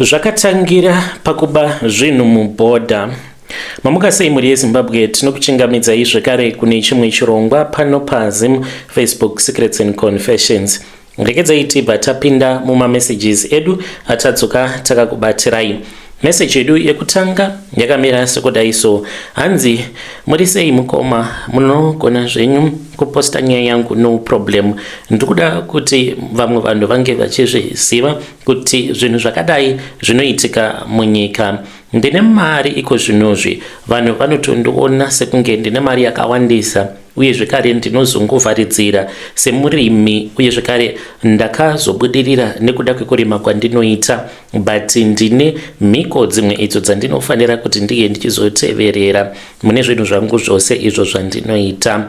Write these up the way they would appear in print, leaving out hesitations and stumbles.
Zvakatangira pakuba zvinhu mubhodha. Mamuka sei mhuri yeZimbabwe, tinokuchingamidzai zvekare kune chimwe chirongwa pano paZim Facebook Secrets and Confessions. Regedzai tibva tapinda mumamessages edu atadzoka takakubatirai. Message yedu yekutanga yakamira sekudai so hanzi muri sei mukoma munogona zvenyu kuposta nyaya yangu no problem ndikuda kuti vamwe vanhu vange vachizviziva kuti zvinhu zvakadai zvinoitika munyika ndine mari iko zvinozvi vanhu vanotondiona sekunge ndine mari yakawandisa uye zvekare ndinozongovharidzira semurimi uye zvekare ndakazobudirira nekuda kwekurima kwandinoita but ndine mhiko dzimwe idzo dzandinofanira kuti ndinge ndichizoteverera mune zvinhu zvangu zvose izvo zvandinoita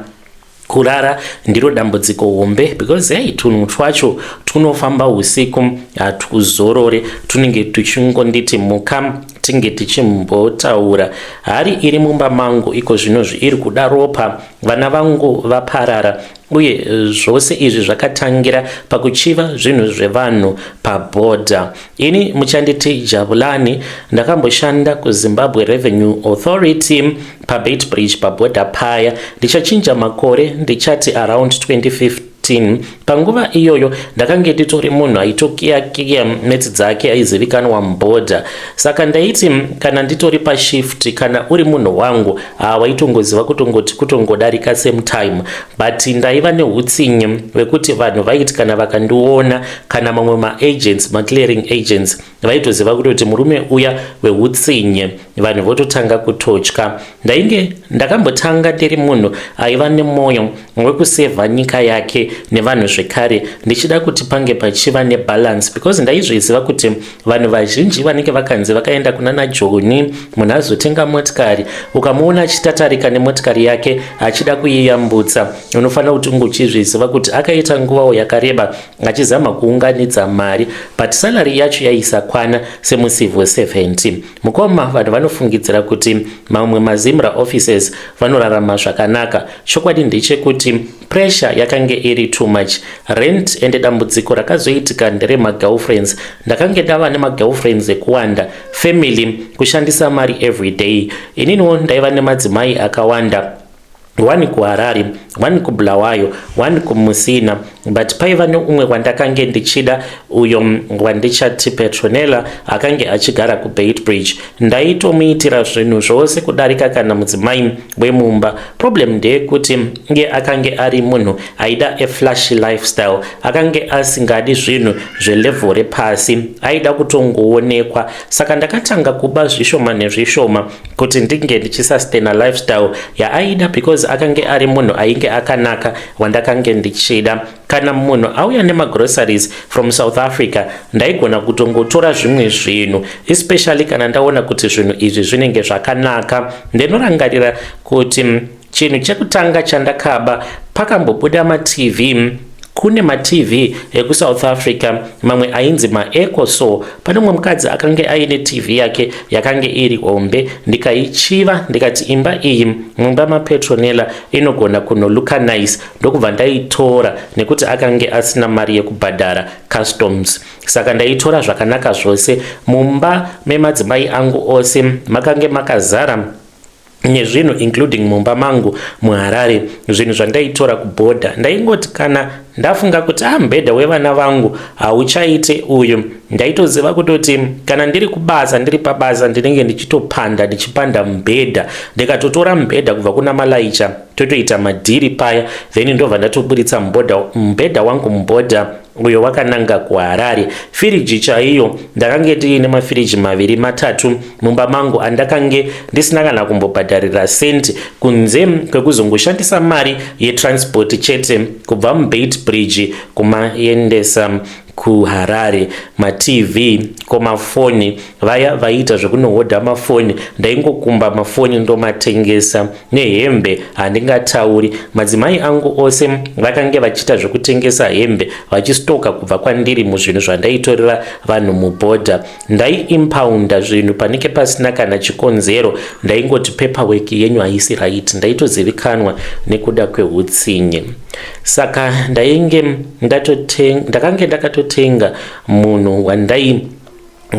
kurara ndiro dambudziko hombe because hey tunhu twacho tunofamba usiku hatuzorore tunenge tuchingonditi muka tinge tichimbotaura hari iri mumba mangu iko zvinozvi iri kuda ropa vana vangu vaparara uye zvose izvi zvakatangira pakuchiva zvinhu zvevanhu pabhodha ini muchanditi jabulani ndakamboshanda kuzimbabwe revenue authority pabeitbridge pabhodha paya ndichachinja makore ndichati around 2015 panguva iyoyo ndakange nditori munhu aitokiyakiya metsi dzake aizivikanwa mubhodha saka ndaiti kana nditori pashift kana uri munhu wangu waitongoziva kutongoti kutongodarika same time but ndaiva neutsinye wekuti vanhu vaiti kana vakandiona kana mamwe maagents maclearing agents vaitoziva kutoti murume uya weutsinye vanhu vototanga kutotya ndainge ndakambotanga ndiri munhu aiva nemwoyo wekusevha nyika yake nevanhu zvekare ndichida kuti pange pachiva nebalance because ndaizviziva kuti vanhu vazhinji vanenge vakanzi vakaenda kuna najoni munhu azotenga motikari ukamuona achitatarika nemotikari yake achida kuiyambutsa unofanira kuti unge uchizviziva kuti akaita nguvawo yakareba achizama kuunganidza mari but salary yacho yaisakwana semucivil servant mukoma vanhu vanofungidzira kuti mamwe mazimra offices vanorarama zvakanaka chokwadi ndechekuti pressure yakange iri too much rent ende dambudziko rakazoitika nderemagirlfriends ndakange ndava nemagirlfriends ekuwanda family kushandisa mari everyday ininiwo ndaiva nemadzimai akawanda one kuharare one kubulawayo one kumusina but paiva neumwe wandakange ndichida uyo wandichati petronella akange achigara kubeitbridge ndaitomuitira zvinhu zvose kudarika kana mudzimai wemumba problem ndeyekuti iye akange ari munhu aida aflashy lifestyle akange asingadi zvinhu zvelevel repasi aida kutongoonekwa saka ndakatanga kuba zvishoma nezvishoma kuti ndinge ndichisustaina lifestyle yaaida because akange ari munhu ainge akanaka wandakange ndichida kana munhu auya nemagroceries from south africa ndaigona kutongotora zvimwe zvinhu especially kana ndaona kuti zvinhu izvi zvinenge zvakanaka ndinorangarira kuti chinhu chekutanga chandakaba pakambobuda matv kune matv ekusouth africa mamwe ainzi maeco so pane mumwe mukadzi akange aine tv yake yakange iri hombe ndikaichiva ndikati imba iyi mumba mapetronella inogona kunolooka nice ndokubva ndaitora nekuti akange asina mari yekubhadhara customs saka ndaitora zvakanaka zvose mumba memadzimai angu ose makange makazara nezvinhu including mumba mangu muharare zvinhu zvandaitora kubhodha ndaingoti kana ndafunga kuti ah mubhedha wevana vangu hauchaite uyu ndaitoziva kutoti kana ndiri kubasa ndiri pabasa ndinenge ndichitopanda ndichipanda mubhedha ndikatotora mubhedha kubva kuna malaicha totoita madhiri paya then ndobva ndatoburitsa mubhedha wangu mubhodha uyo wakananga kuharare firiji chaiyo ndakange ndiine mafiriji maviri matatu mumba mangu andakange ndisina kana kumbobhadharira senti kunze kwekuzongoshandisa mari yetransport chete kubva mubeitbridge kumaendesa kuharare matv komafoni vaya vaiita zvekunohodha mafoni ndaingokumba mafoni ndomatengesa nehembe handingatauri madzimai angu ose vakange vachiita zvekutengesa hembe vachistoka kubva kwandiri muzvinhu zvandaitorera vanhu mubhodha ndaiimpounda zvinhu panenge pasina kana chikonzero ndaingoti paperwork yenyu haisi right ndaitozivikanwa nekuda kweutsinye saka ndainge ndakange ndakatotenga munhu wandai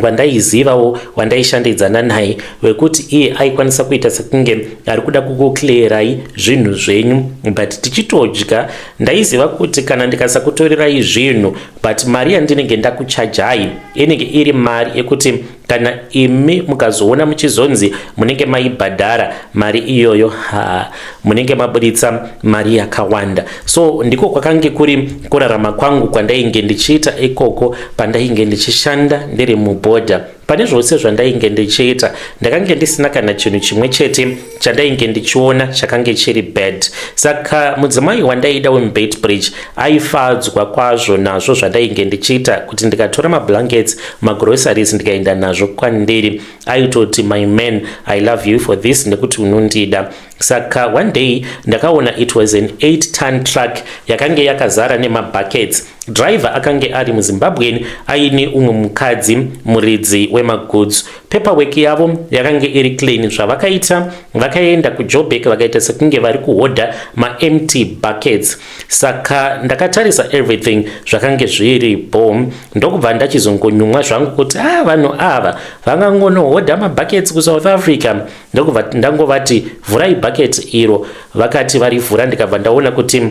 Wandaizivawo, wandaishandidzana naye, wekuti iye aikwanisa kuita sekunge ari kuda kukuclearai zvinhu zvenyu, but tichitodya. Ndaiziva kuti kana ndikasakutorerai zvinhu, but mari yandinenge ndakuchajai inenge iri mari yekuti kana imi mukazoona muchizonzi munenge maibhadhara mari iyoyo, ha, munenge maburitsa mari yakawanda. So ndiko kwakange kuri kurarama kwangu kwandainge ndichiita ikoko pandainge ndichishanda ndiri mubhodha. Pane zvose zvandainge ndichiita, ndakange ndisina kana chinhu chimwe chete chandainge ndichiona chakange chiri bad. Saka mudzimai wandaida wemuBeitbridge aifadzwa kwazvo nazvo zvandainge ndichiita, kuti ndikatora mablankets, magroceries, ndikaenda nazvo kwandiri, aitoti, "My man, I love you for this, nekuti unondida." Saka one day ndakaona, it was an 8 ton truck yakange yakazara nemabuckets. Driver akange ari muZimbabwean, aine umwe mukadzi muridzi wemagoods. Paperwork yavo yakange iri clean. Zvavakaita, vakaenda kuJoburg, vakaita sekunge vari kuhodha maempty buckets. Saka ndakatarisa everything, zvakange zviri bom. Ndokubva ndachizongonyumwa zvangu kuti, "A, ah, vanhu ava vangangonohodha mabuckets kuSouth Africa." Ndokubva ndangovati, "Vhurai bucket iro." Vakati varivhura, ndikabva ndaona kuti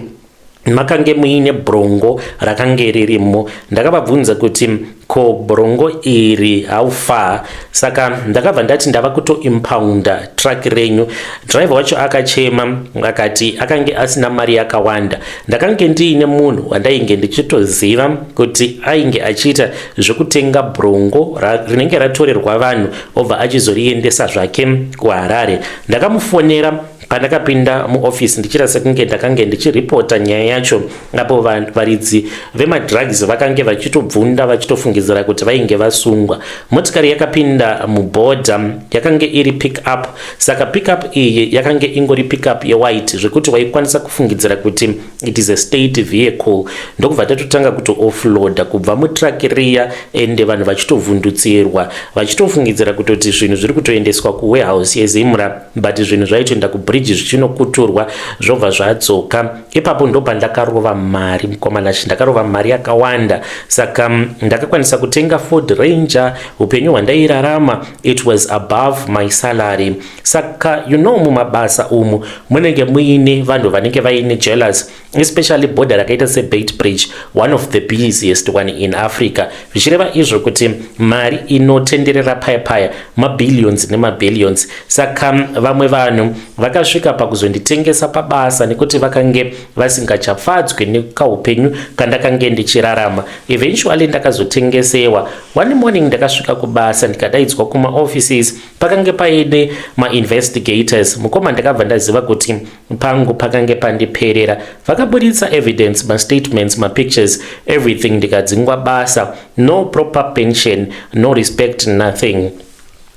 makange muine brongo rakange ririmo. Ndakavabvunza kuti, "Ko brongo iri how far?" Saka ndakabva ndati, "Ndava kutoimpounda truck renyu." Driver wacho akachema, akati akange asina mari yakawanda. Ndakange ndiine munhu wandainge ndichitoziva kuti ainge achiita zvekutenga brongo rinenge ratorerwa vanhu, obva achizoriendesa zvake kuHarare. Ndakamufonera pandakapinda muofisi, ndichiita sekunge ndakange ndichiripota nyaya yacho, apo varidzi vemadrugs vakange vachitobvunda, vachitofungidzira kuti vainge vasungwa. Motikari yakapinda mubhodha yakange iri pick up. Saka pick up iyi yakange ingori pick up yewhite, zvekuti waikwanisa kufungidzira kuti it is a state vehicle. Ndokubva tatotanga kuto-offloada kubva mutruck riya, ende vanhu vachitovhundutsirwa, vachitofungidzira kutoti zvinhu zviri kutoendeswa kuwarehouse yeZimra, but zvinhu zvaitoenda kubridge zvichinokuturwa, zvobva zvadzoka. Ipapo ndopandakarova mari, mukomanachi, ndakarova mari yakawanda. Saka ndakakwanisa kutenga Ford Ranger. Upenyu hwandairarama, it was above my salary. Saka mumabasa umu munenge muine vanhu vanenge vaine jealous, especially border rakaita seBeitbridge, one of the busiest one in Africa, zvichireva izvo kuti mari inotenderera paya paya mabillions nemabillions. Saka vamwe vanhu vakasvika pakuzonditengesa pabasa nekuti vakange vasingachafadzwe nekaupenyu kandakange ndichirarama. Eventually ndakazotengesewa. One morning ndakasvika kubasa, ndikadaidzwa kumaoffices. Pakange paine mainvestigators. Mukoma, ndakabva ndaziva kuti pangu pakange pandiperera. Vakaburitsa evidence, mastatements, mapictures, everything. Ndikadzingwa basa. No proper pension, no respect, nothing.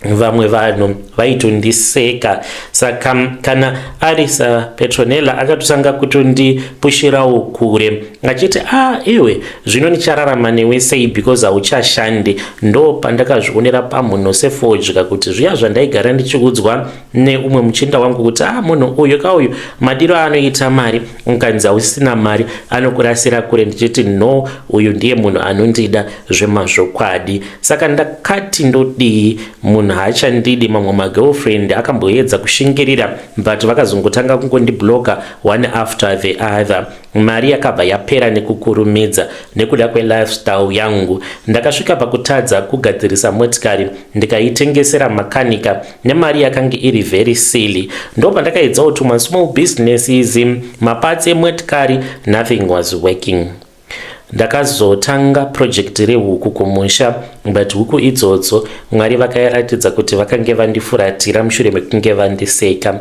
Vamwe vanhu vaitondiseka. Saka kana ari saPetronella, akatotanga kutondipushirawo kure, achiti, "A, ah, iwe, zvino ndichararama newe sei, because hauchashandi?" Ndo pandakazvionera pamhuno sefodya kuti zviya zvandaigara ndichiudzwa neumwe muchinda wangu kuti, "A, ah, munhu uyu kauyu, madiro anoita mari, ukanzi hausina mari anokurasira kure," ndichiti, "No, uyu ndiye munhu anondida zvemazvokwadi." Saka ndakati, "Ndodii? Munhu haachandidi." Mamwe magirlfriend akamboedza kushingirira, but vakazongotanga kungondibloka one after the other. Mari yakabva yapera nekukurumidza nekuda kwelifestyle yangu. Ndakasvika pakutadza kugadzirisa motikari, ndikaitengesera makanika nemari yakange iri very silly. Ndo pandakaedzawo tumwe small businesses, maparts emotikari. Nothing was working. Ndakazotanga project rehuku kumusha, but huku idzodzo, Mwari vakaratidza kuti vakange vandifuratira mushure mekunge vandiseka.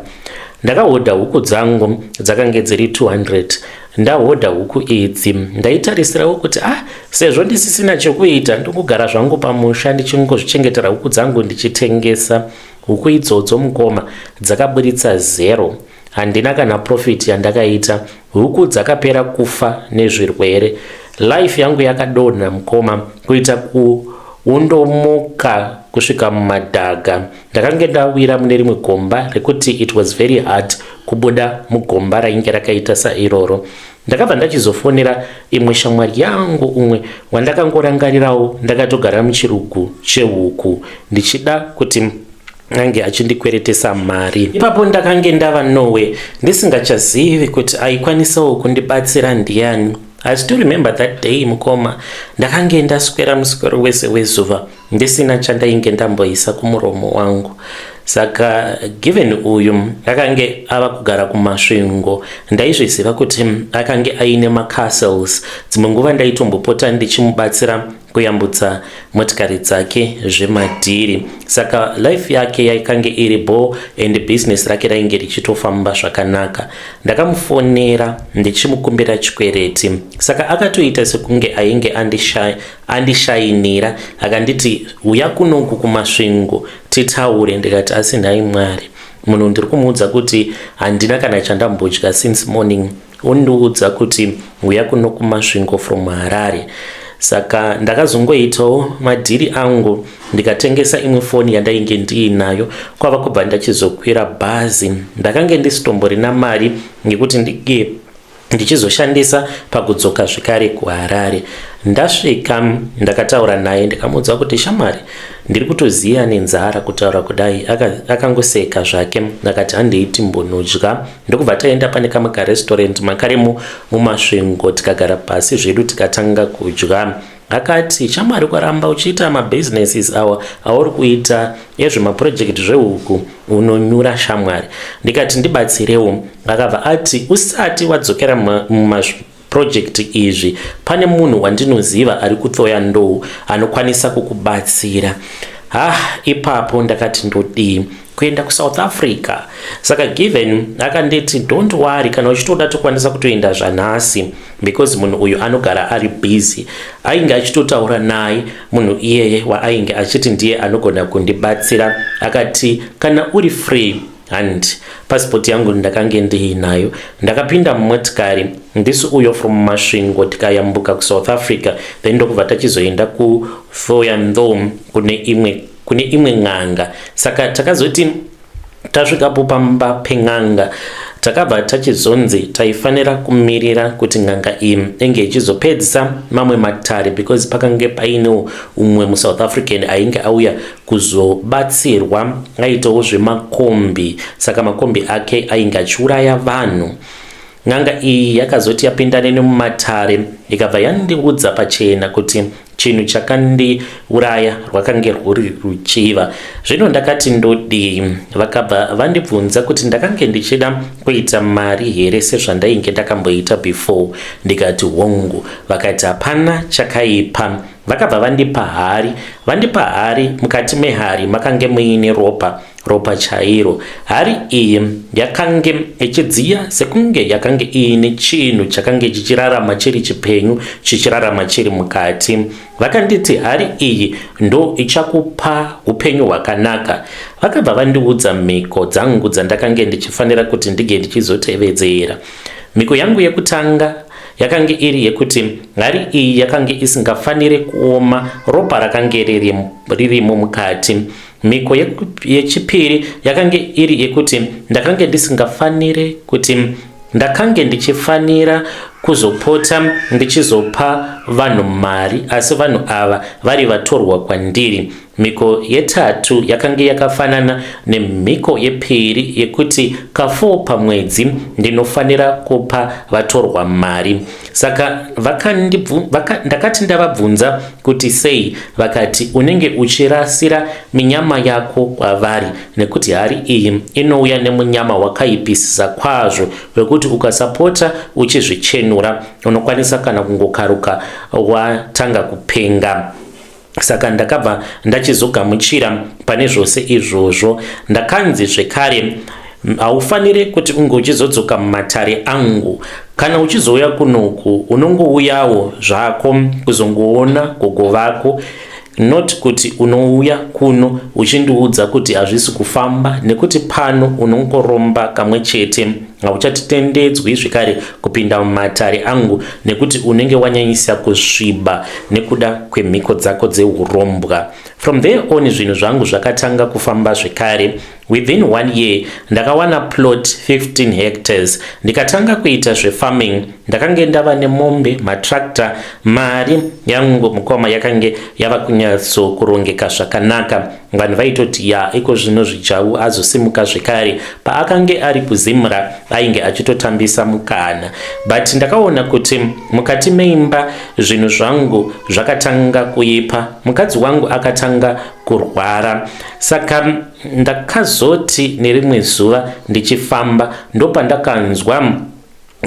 Ndakahodha huku dzangu, dzakange dziri 200. Ndahodha huku idzi, ndaitarisirawo kuti, ah, sezvo ndisisina chekuita, ndongogara zvangu pamusha ndichingozvichengetera huku dzangu ndichitengesa. Huku idzodzo, mukoma, dzakaburitsa zero. Handina kana profit yandakaita. Huku dzakapera kufa nezvirwere. Life yangu yakadonha, mukoma, kuita kuundomuka kusvika mumadhaga. Ndakange ndawira mune rimwe gomba rekuti it was very hard kubuda mugomba rainge rakaita sairoro. Ndakabva ndachizofonera imwe shamwari yangu, umwe wandakangorangarirawo ndakatogara muchirugu chehuku, ndichida kuti ange achindikweretesa mari. Ipapo ndakange ndava nowe, ndisingachazivi kuti aikwanisawo kundibatsira ndiani. I still remember that day, mukoma. Ndakange ndaswera muswero wese wezuva ndisina chandainge ndamboisa kumuromo wangu. Saka given uyu akange ava kugara kuMasvingo, ndaizviziva kuti akange aine macastles. Dzimwe nguva ndaitombopota ndichimubatsira kuyambutsa motikari dzake zvemadhiri. Saka life yake yaikange iri bo and business rake rainge richitofamba zvakanaka. Ndakamufonera ndichimukumbira chikwereti. Saka akatoita sekunge ainge andishayinira, akanditi, "Uya kunoku kuMasvingo titaure." Ndikati, "Asi nhai Mwari, munhu ndiri kumuudza kuti handina kana chandambodya since morning, undiudza kuti uya kuno kuMasvingo from Harare?" Saka ndakazongoitawo madhiri angu, ndikatengesa imwe foni yandainge ndiinayo, kwava kubva ndachizokwira bhazi. Ndakange ndisitomborina mari ngekuti ndinge ndichizoshandisa pakudzoka zvekare kuHarare. Ndasvika, ndakataura naye, ndikamuudza kuti, "Shamwari, ndiri kutoziya nenzara kutaura kudai." Akangoseka zvake, akati, "Handei timbonodya." Ndokubva taenda pane kamwe karestaurant makaremo muMasvingo, tikagara pasi zvedu, tikatanga kudya. Akati, "Shamwari, ukaramba uchiita mabusinesses awa auri kuita ezvemaproject zvehuku, unonyura, shamwari." Ndikati, "Ndibatsirewo." Akabva ati, "Usati wadzokera mumaproject izvi, pane munhu wandinoziva ari kuThohoyandou anokwanisa kukubatsira." Ha, ipapo ndakati, "Ndodii, kuenda kuSouth Africa?" Saka given akanditi, "Don't worry, kana uchitoda tokwanisa kutoenda zvanhasi," because munhu uyu anogara ari busy. Ainge achitotaura naye munhu iyeye waainge achiti ndiye anogona kundibatsira. Akati, "Kana uri free." And pasipoti yangu ndakange ndiinayo. Ndakapinda mumotikari ndisi uyo from Masvingo, tikayambuka kuSouth Africa, then ndokubva tachizoenda kuThohoyandou kune imwe n'anga. Saka takazoti tasvikapo pamba pen'anga, takabva tachizonzi taifanira kumirira kuti n'anga iyi inge ichizopedzisa mamwe matare, because pakange painewo umwe muSouth African ainge auya kuzobatsirwa, aitawo zvemakombi. Saka makombi ake ainge achiuraya vanhu. N'anga iyi yakazoti yapindane nemumatare, ikabva yandiudza pachena kuti chinhu chakandiuraya rwakange rwuri ruchiva. Zvino ndakati, "Ndodii?" Vakabva vandibvunza kuti ndakange ndichida kuita mari here sezvandainge ndakamboita before. Ndikati, "Hongu." Vakati, "Hapana chakaipa." Vakabva vandipa hari. Vandipa hari, mukati mehari makange muine ropa, ropa chairo. Hari iyi yakange ichidziya sekunge yakange iine chinhu chakange chichirarama, chiri chipenyu, chichirarama chiri mukati. Vakanditi, "Hari iyi ndo ichakupa upenyu hwakanaka." Vakabva vandiudza mhiko dzangu dzandakange ndichifanira kuti ndige ndichizotevedzera. Mhiko yangu yekutanga yakange iri yekuti hari iyi yakange isingafaniri kuoma ropa rakange ririmo mukati. Mhiko yechipiri yakange iri yekuti ndakange ndisingafaniri kuti ndakange ndichifanira kuzopota ndichizopa vanhu mari, asi vanhu ava vari vatorwa kwandiri. Mhiko yetatu yakange yakafanana nemhiko yepiri, yekuti ka4 pamwedzi ndinofanira kupa vatorwa mari. Saka ndakati ndavabvunza kuti sei, vakati, "Unenge uchirasira minyama yako kwavari, nekuti hari iyi inouya nemunyama wakaipisisa kwazvo wekuti ukasapota uchizvichenura, unokwanisa kana kungokaruka watanga kupenga." Saka ndakabva ndachizogamuchira pane zvose izvozvo. Ndakanzi zvekare, "Haufaniri kuti unge uchizodzoka mumatare angu. Kana uchizouya kunoku, unongouyawo zvako kuzongoona gogo vako, not kuti unouya kuno uchindiudza kuti hazvisi kufamba, nekuti pano unongoromba kamwe chete, hauchatitendedzwi zvekare kupinda mumatare angu, nekuti unenge wanyanyisa kusviba nekuda kwemhiko dzako dzeurombwa." From there on, zvinhu zvangu zvakatanga kufamba zvekare. Within one year ndakawana plot 15 hectares, ndikatanga kuita zvefarming. Ndakange ndava nemombe, matractor. Mari yangu, mukoma, yakange yava kunyatsokurongeka zvakanaka. Vanhu vaitoti, "Ya, iko zvino Zvichau azosimuka zvekare." Paakange ari kuZimra ainge achitotambisa mukana, but ndakaona kuti mukati meimba zvinhu zvangu zvakatanga kuipa. Mukadzi wangu akatanga kurwara, saka ndakazoti nerimwe zuva ndichifamba, ndopandakanzwa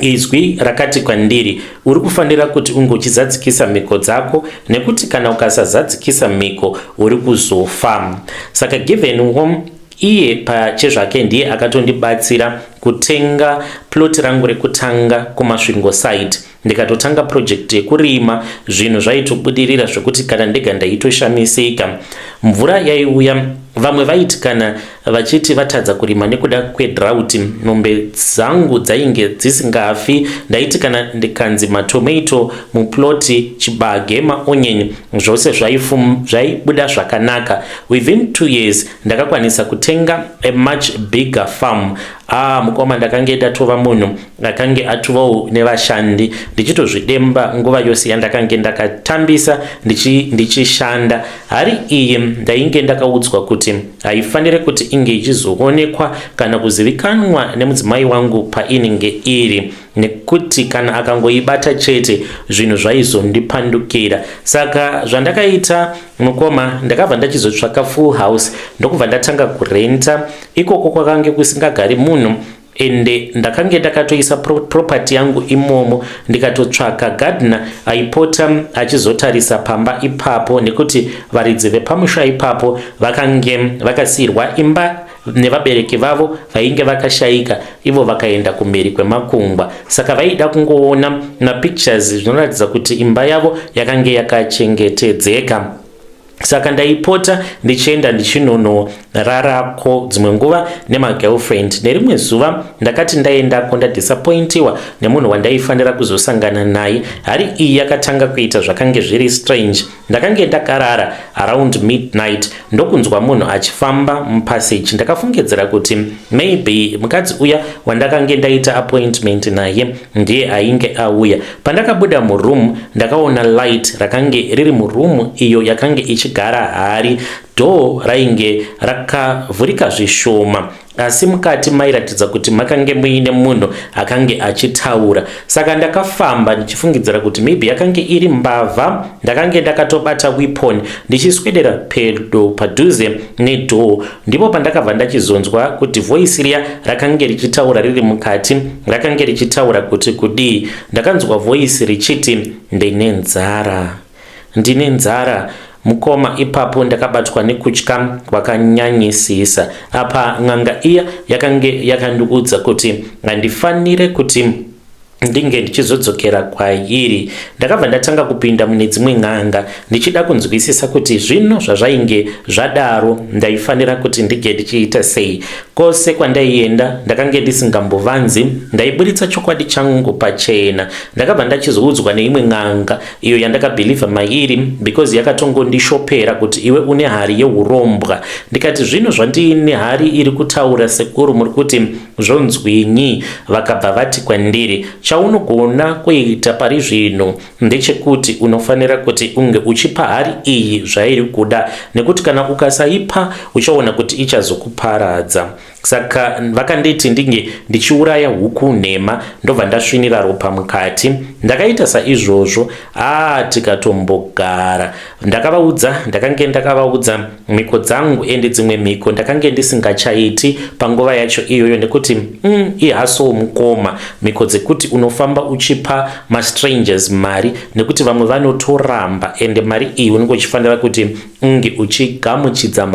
izwi rakati kwandiri, "Uri kufanira kuti unge uchizadzikisa mhiko dzako, nekuti kana ukasazadzikisa mhiko uri kuzofa." Saka Given wo iye pachezvake ndiye akatondibatsira kutenga plot rangu rekutanga kuMasvingo site. Ndikatotanga project yekurima, zvinhu zvaitobudirira zvekuti kana ndega ndaitoshamisika. Mvura yaiuya. Vamwe vaiti kana vachiti vatadza kurima nekuda kwedrought, mombe dzangu dzainge dzisingafi. Ndaiti kana ndikanzi matomato muplot, chibage, maonion, zvose zvaibuda zvakanaka. Within 2 years ndakakwanisa kutenga a much bigger farm. Ah, mukoma, ndakange ndatova munhu akange atovawo nevashandi, ndichitozvidemba nguva yose yandakange ndakatambisa ndichishanda. Hari iyi ndainge ndakaudzwa kuti haifaniri kuti inge ichizoonekwa kana kuzivikanwa nemudzimai wangu painenge iri, nekuti kana akangoibata chete zvinhu zvaizondipandukira. Saka zvandakaita, mukoma, ndakabva ndachizotsvaka full house, ndokubva ndatanga kurenta. Ikoko kwakange kusingagari munhu, ende ndakange ndakatoisa property yangu imomo, ndikatotsvaka gardener aipota achizotarisa pamba ipapo, nekuti varidzi vepamusha ipapo vakange vakasiyirwa imba nevabereki vavo vainge vakashayika, ivo vakaenda kumhiri kwemakungwa. Saka vaida kungoona mapictures zvinoratidza kuti imba yavo yakange yakachengetedzeka. Saka ndaipota ndichienda ndichinonorarako dzimwe nguva nemagirlfriend. Nerimwe zuva ndakati ndaendako, ndadisappointiwa nemunhu wandaifanira kuzosangana naye. Hari iyi yakatanga kuita zvakange zviri strange. Ndakange ndakarara around midnight, ndokunzwa munhu achifamba mupassage. Ndakafungidzira kuti maybe mukadzi uya wandakange ndaita appointment naye ndiye ainge auya. Pandakabuda muroom, ndakaona light rakange riri muroom iyo yakange ichigara hari. Door rainge rakavhurika zvishoma, asi mukati mairatidza kuti makange muine munhu akange achitaura. Saka ndakafamba ndichifungidzira kuti maybe yakange iri mbavha. Ndakange ndakatobata weapon. Ndichiswedera pedo padhuze nedoor, ndipo pandakabva ndachizonzwa kuti voice riya rakange richitaura riri mukati rakange richitaura kuti kudii. Ndakanzwa voice richiti, "Ndine nzara, ndine nzara." Mukoma, ipapo ndakabatwa nekutya kwakanyanyisisa. Apa n'anga iya yakange yakandiudza kuti handifanire kuti ndinge ndichizodzokera kwairi. Ndakabva ndatanga kupinda mune dzimwe n'anga ndichida kunzwisisa kuti zvino zvazvainge zvadaro ndaifanira kuti ndinge ndichiita sei. Kwose kwandaienda ndakange ndisingambovanzi, ndaiburitsa chokwadi changu pachena. Ndakabva ndachizoudzwa neimwe n'anga iyo yandakabhilivha mairi, because yakatongondishopera kuti, "Iwe une hari yeurombwa." Ndikati, "Zvino zvandiine hari iri kutaura, sekuru, muri kuti zvonzwinyi?" Vakabva vati kwandiri, "Chaunogona kuita pari zvino ndechekuti unofanira kuti unge uchipa hari iyi zvairi kuda, nekuti kana ukasaipa uchaona kuti ichazokuparadza." Saka vakanditi ndinge ndichiuraya huku nhema, ndobva ndasvinira ropa mukati. Ndakaita saizvozvo. Aa, tikatombogara, ndakavaudza, ndakange ndakavaudza mhiko dzangu, ende dzimwe mhiko ndakange ndisingachaiti panguva yacho iyoyo, nekuti ihaso, mukoma, mhiko dzekuti unofamba uchipa mastrangers mari, nekuti vamwe vanotoramba, ende mari iyi unenge uchifanira kuti unge uchigamuchidza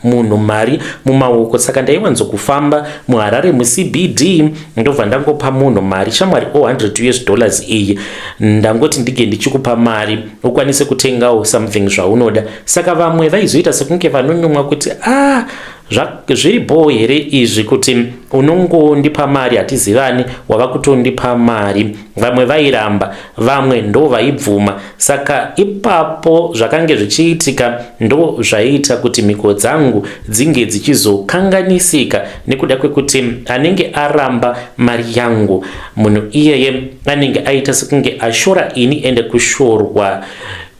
munhu mari mumaoko. Saka ndaiwanzokufamba muHarare muCBD, ndobva ndangopa munhu mari, "Shamwari, o $100 US iyi, ndangoti ndinge ndichikupa mari ukwanise kutengawo something zvaunoda." Saka vamwe vaizoita sekunge vanonyumwa kuti, "A ah, Zviri bhoo here izvi kuti unongondipa mari, hatizivani, wava kutondipa mari? Vamwe vairamba, vamwe ndo vaibvuma. Saka ipapo zvakange zvichiitika ndo zvaiita kuti mhiko dzangu dzinge dzichizokanganisika, nekuda kwekuti anenge aramba mari yangu, munhu iyeye anenge aita sekunge ashora ini. Ende kushorwa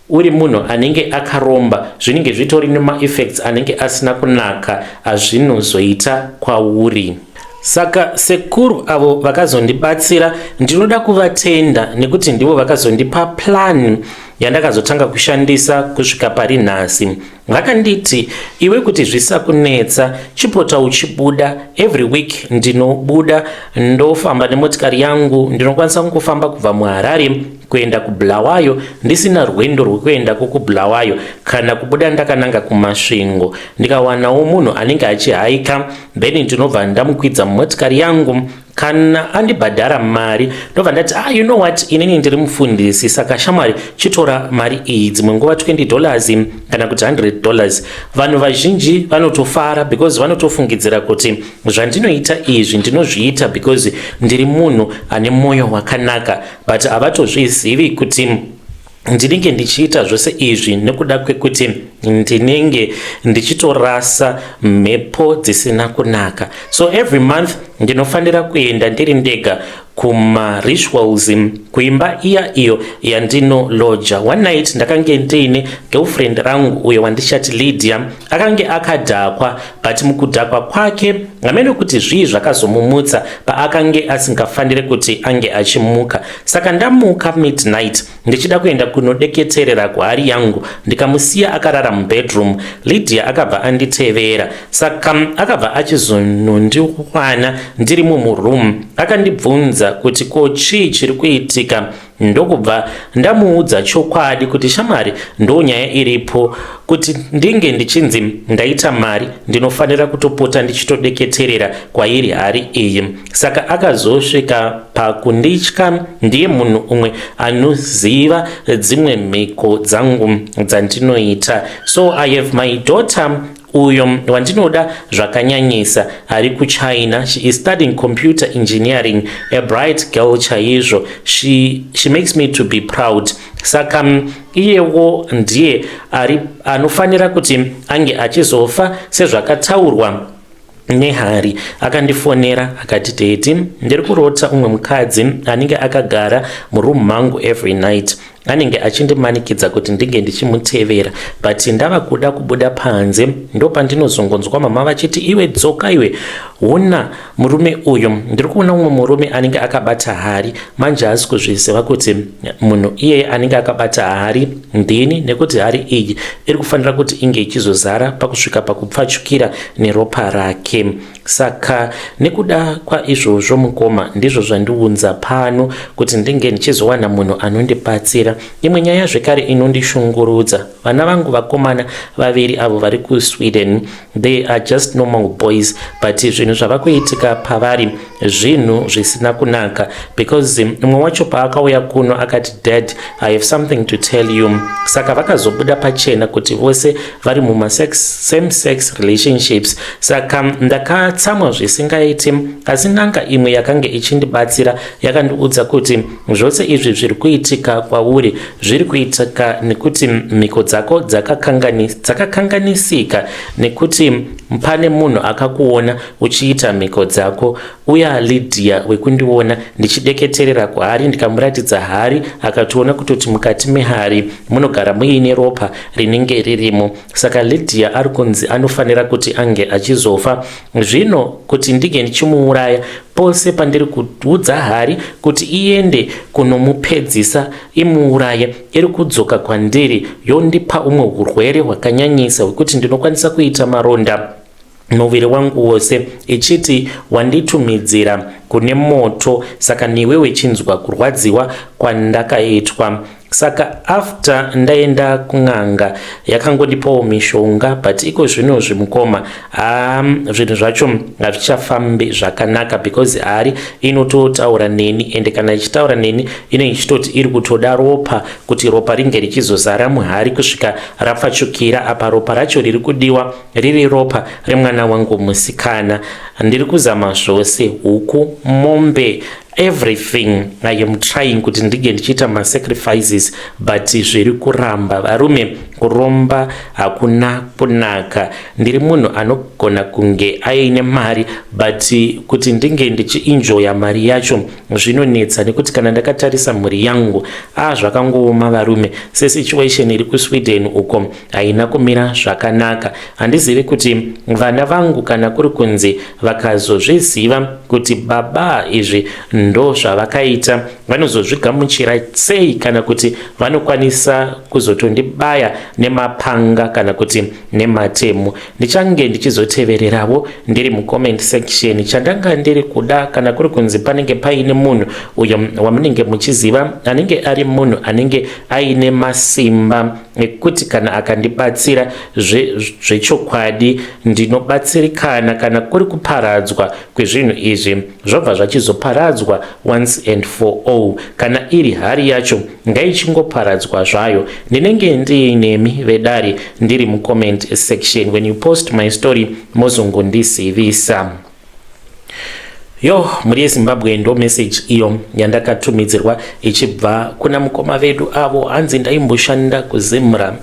uri munhu anenge akaromba zvinenge zvitori nemaeffects anenge asina kunaka azvinozoita kwauri. Saka sekuru avo vakazondibatsira, ndinoda kuvatenda nekuti ndivo vakazondipa plan yandakazotanga kushandisa kusvika pari nhasi. Vakanditi, iwe, kuti zvisakunetsa, chipota uchibuda every week. Ndinobuda ndofamba nemotikari yangu. Ndinokwanisa kungofamba kubva muHarare kuenda kuBulawayo ndisina rwendo rwekuendako kuBulawayo, kana kubuda ndakananga kuMasvingo. Ndikawanawo munhu anenge achihaika, then ndinobva ndamukwidza mumotikari yangu. Kana andibhadhara mari, ndobva ndati, ah, you know what, inini ndiri mufundisi, saka shamwari, chitora mari iyi. Dzimwe nguva $20 kana kuti $100. Vanhu vazhinji vanotofara because vanotofungidzira kuti zvandinoita izvi ndinozviita because ndiri munhu ane mwoyo wakanaka, but havatozvizivi kuti ndinenge ndichiita zvose izvi nekuda kwekuti ndinenge ndichitorasa mhepo dzisina kunaka. So every month ndinofanira kuenda ndiri ndega kumarituals kuimba iya iyo yandinoloja. One night ndakange ndiine girlfriend rangu uyo wandichati Lydia. Akange akadhakwa, but mukudhakwa kwake hamene kuti zvii zvakazomumutsa paakange asingafaniri kuti ange achimuka. Saka ndamuka midnight ndichida kuenda kunodeketerera kuhari yangu, ndikamusiya akarara mubedroom. Lydia akabva anditevera, saka akabva achizonondiwana ndirimo muroom. Akandibvunza kuti ko chii chiri kuitika, ndokubva ndamuudza chokwadi kuti, shamwari, ndo nyaya iripo, kuti ndinge ndichinzi ndaita mari ndinofanira kutopota ndichitodeketerera kwairi hari iyi. Saka akazosvika pakunditya. Ndiye munhu umwe anoziva dzimwe mhiko dzangu dzandinoita. So I have my daughter uyo wandinoda zvakanyanyisa ari kuChina. She is studying computer engineering, a bright girl chaizvo. She makes me to be proud. Saka iyewo ndiye ari anofanira kuti ange achizofa sezvakataurwa nehari. Akandifonera akati, daddy, ndiri kurota umwe mukadzi anenge akagara muroom mangu. Every night anenge achindimanikidza kuti ndinge ndichimutevera, but ndava kuda kubuda panze, ndopandinozongonzwa mama vachiti, iwe, dzoka iwe, huna murume uyu. Ndiri kuona umwe murume anenge akabata hari. Manje haasi kuzviziva kuti munhu iyeye anenge akabata hari ndini, nekuti hari iyi iri kufanira kuti inge ichizozara pakusvika pakupfachukira neropa rake. Saka nekuda kwaizvozvo, mukoma, ndizvo zvandiunza pano kuti ndinge ndichizowana munhu anondibatsira. Imwe nyaya zvekare inondishungurudza, vana vangu vakomana vaviri avo vari kuSweden. They are just normal boys, but zvinhu zvava kuitika pavari zvinhu zvisina kunaka, because mumwe wacho paakauya kuno akati, dad, I have something to tell you. Saka vakazobuda pachena kuti vose vari mumasame sex relationships. Saka ndakatsamwa zvisingaiti, asi n'anga imwe yakange ichindibatsira yakandiudza kuti zvose izvi zviri kuitika kwauri zviri kuitika nekuti mhiko dzako dzakakanganisika, nekuti pane munhu akakuona uchiita mhiko dzako. Uya Lydia wekundiona ndichideketerera kuhari, ndikamuratidza hari, akatoona kutoti mukati mehari munogara muine ropa rinenge ririmo. Saka Lydia ari kunzi anofanira kuti ange achizofa. Zvino kuti ndinge ndichimuuraya, pose pandiri kuudza hari kuti iende kunomupedzisa imuuraye, iri kudzoka kwandiri yondipa umwe urwere hwakanyanyisa hwekuti ndinokwanisa kuita maronda muviri wangu wose, ichiti wanditumidzira kune moto, saka newe wechinzwa kurwadziwa kwandakaitwa. Saka after ndaenda kun'anga yakangondipawo mishonga, but iko zvino zvimukoma, haa, zvinhu zvacho hazvichafambi zvakanaka because hari inototaura neni, ende kana ichitaura neni inenge ichitoti iri kutoda ropa, kuti ropa ringe richizozara muhari kusvika rapfachukira. Apa ropa racho riri kudiwa riri ropa remwana wangu musikana. Ndiri kuzama zvose, huku, mombe, everything. I am trying kuti ndinge ndichiita masacrifices, but zviri kuramba. Varume, kuromba hakuna kunaka. Ndiri munhu anogona kunge aine mari, but kuti ndinge ndichienjoya mari yacho zvinonetsa, nekuti kana ndakatarisa mhuri yangu, a, zvakangooma, varume. Sesituation iri kuSweden uko haina kumira zvakanaka. Handizivi kuti vana vangu, kana kuri kunzi vakazozviziva kuti baba izvi ndo zvavakaita, vanozozvigamuchira sei, kana kuti vanokwanisa kuzotondibaya nemapanga kana kuti nematemo. Ndichange ndichizotevererawo ndiri mucomment section. Chandanga ndiri kuda, kana kuri kunzi panenge paine munhu uyo wamunenge muchiziva anenge ari munhu anenge aine masimba ekuti kana akandibatsira zvechokwadi ndinobatsirikana, kana kuri kuparadzwa kwezvinhu izvi, zvobva zvachizoparadzwa once and for all. Kana iri hari yacho, ngaichingoparadzwa zvayo. Ndinenge ndiinemi vedare, ndiri mucomment section. When you post my story, mozongondizivisa. Yo, mhuri yeZimbabwe, ndo message iyo yandakatumidzirwa ichibva kuna mukoma vedu avo. Hanzi ndaimboshanda kuZimra.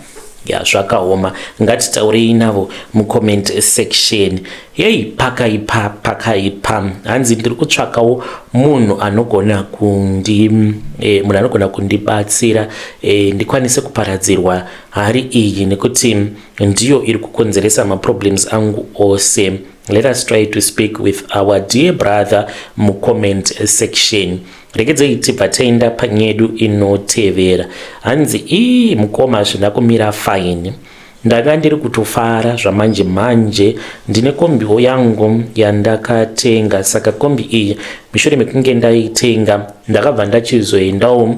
Ya, zvakaoma. Ngatitaurei navo mucomment section. Yei, pakaipa, pakaipa. Hanzi ndiri kutsvakawo munhu anogona kundi munhu anogona kundibatsira ndikwanise kuparadzirwa hari iyi, nekuti ndiyo iri kukonzeresa maproblems angu ose. Let us try to speak with our dear brother mucomment section. Regedzei tibva taenda panyedu inotevera. Hanzi, ii, mukoma, hazvina kumira fine. Ndanga ndiri kutofara zvamanje manje, ndine kombiwo yangu yandakatenga. Saka kombi iyi, mushure mekunge ndaitenga, ndakabva ndachizoendawo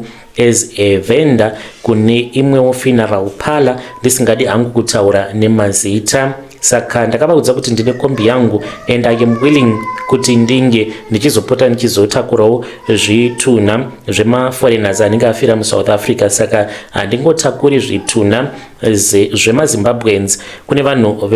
as a vendor kune imwewo funeral parlor, ndisingadi hangu kutaura nemazita. Saka ndakavaudza kuti ndine kombi yangu and I am willing kuti ndinge ndichizopota ndichizotakurawo zvitunha zvemaforeigners anenge afira muSouth Africa. Saka handingotakuri zvitunha zvemaZimbabweans. Kune vanhu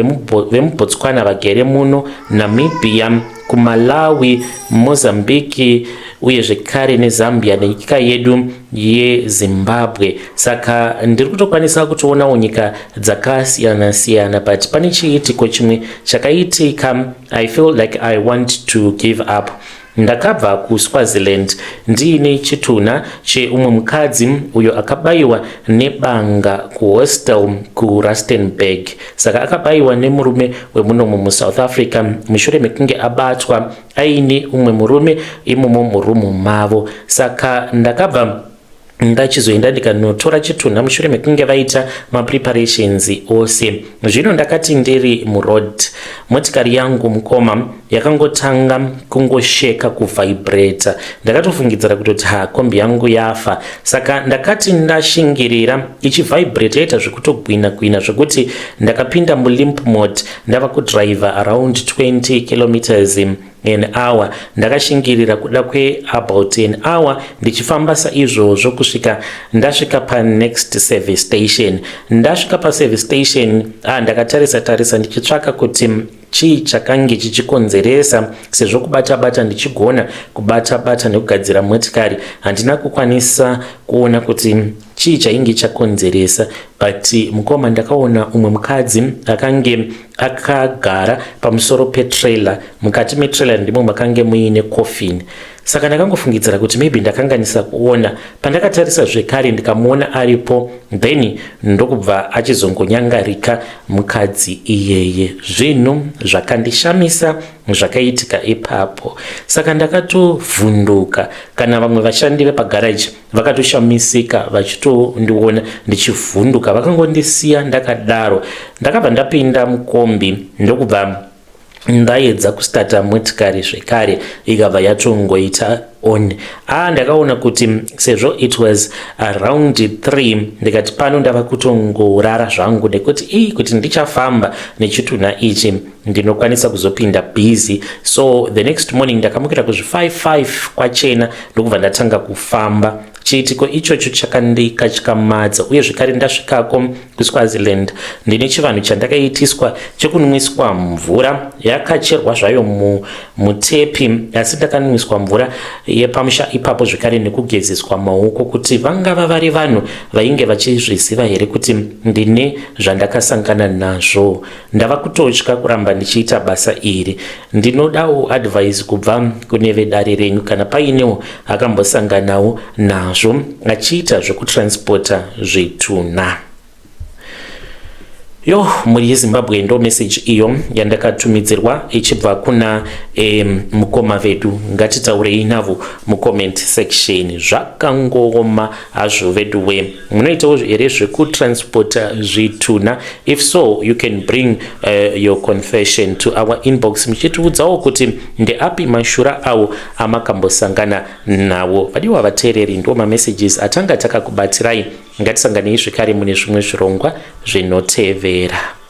vemuBotswana vagere muno, Namibia, kuMalawi, Mozambique, uye zvekare neZambia nenyika yedu yeZimbabwe. Saka ndiri kutokwanisa kutoonawo nyika dzakasiyana siyana, but pane chiitiko chimwe chakaitika. I feel like I want to give up. Ndakabva kuSwaziland ndiine chitunha cheumwe mukadzi uyo akabayiwa nebanga kuhostel kuRustenburg. Saka akabayiwa nemurume wemunomo muSouth Africa mushure mekunge abatwa aine umwe murume imomo murumu mavo. Saka ndakabva ndachizoenda ndikanotora chitunha mushure mekunge vaita mapreparations ose. Zvino ndakati ndiri muroad, motikari yangu, mukoma, yakangotanga kungosheka, kuvhibrata. Ndakatofungidzira kutoti, ha, kombi yangu yafa. Saka ndakati ndashingirira ichivhibrata, yaita zvekutogwina gwina, zvekuti ndakapinda mulimp mode, ndava kudriver around 20 kilometers an hour. Ndakashingirira kuda kweabout an hour ndichifamba saizvozvo kusvika ndasvika panext service station. Ndasvika paservice station, ah, ndakatarisa tarisa ndichitsvaka kuti chii chakange chichikonzeresa, sezvo kubata bata ndichigona kubata bata nekugadzira motikari, handina kukwanisa kuona kuti chii chainge chakonzeresa. But mukoma, ndakaona umwe mukadzi akange akagara pamusoro petrailer. Mukati metrailer ndimo makange muine coffin. Saka ndakangofungidzira kuti maybe ndakanganisa kuona. Pandakatarisa zvekare, ndikamuona aripo, then ndokubva achizongonyangarika mukadzi iyeye. Zvinhu zvakandishamisa zvakaitika ipapo. Saka ndakatovhunduka. Kana vamwe vashandi vepagaraji vakatoshamisika vachitondiona ndichivhunduka, vakangondisiya ndakadaro. Ndakabva ndapinda mukombi, ndokubva Ndaedza kustata motikari zvekare, ikabva yatongoita on. A ah, ndakaona kuti sezvo it was around 3, ndikati pano ndava kutongorara zvangu, nekuti ii kuti ndichafamba nechitunha ichi ndinokwanisa kuzopinda busy. So the next morning ndakamukira kuzvi 55 kwachena, ndokubva ndatanga kufamba. Chiitiko ichocho chakandikatyamadza. Uye zvekare ndasvikako kuSwaziland, ndine chivanhu chandakaitiswa chekunwiswa mvura yakacherwa zvayo mutepi, asi ndakanwiswa mvura yepamusha ipapo zvekare nekugezeswa maoko, kuti vangava vari vanhu vainge vachizviziva here kuti ndine zvandakasangana nazvo. Ndava kutotya kuramba ndichiita basa iri. Ndinodawo advice kubva kune vedare renyu, kana painewo akambosanganawo nazvo achiita zvekutransporta zvitunha. Yo, mhuri yeZimbabwe, ndo message iyo yandakatumidzirwa ichibva kuna mukoma vedu. Ngatitaurei navo mucomment section. Zvakangooma hazvo vedu we. Munoitawo here zvekutransporta zvitunha? If so, you can bring your confession to our inbox, muchitiudzawo kuti ndeapi mashura awo amakambosangana nawo. Vadiwa vateereri, ndo mamessages atanga takakubatirai. Ngatisanganei zvekare mune zvimwe zvirongwa zvinotevera.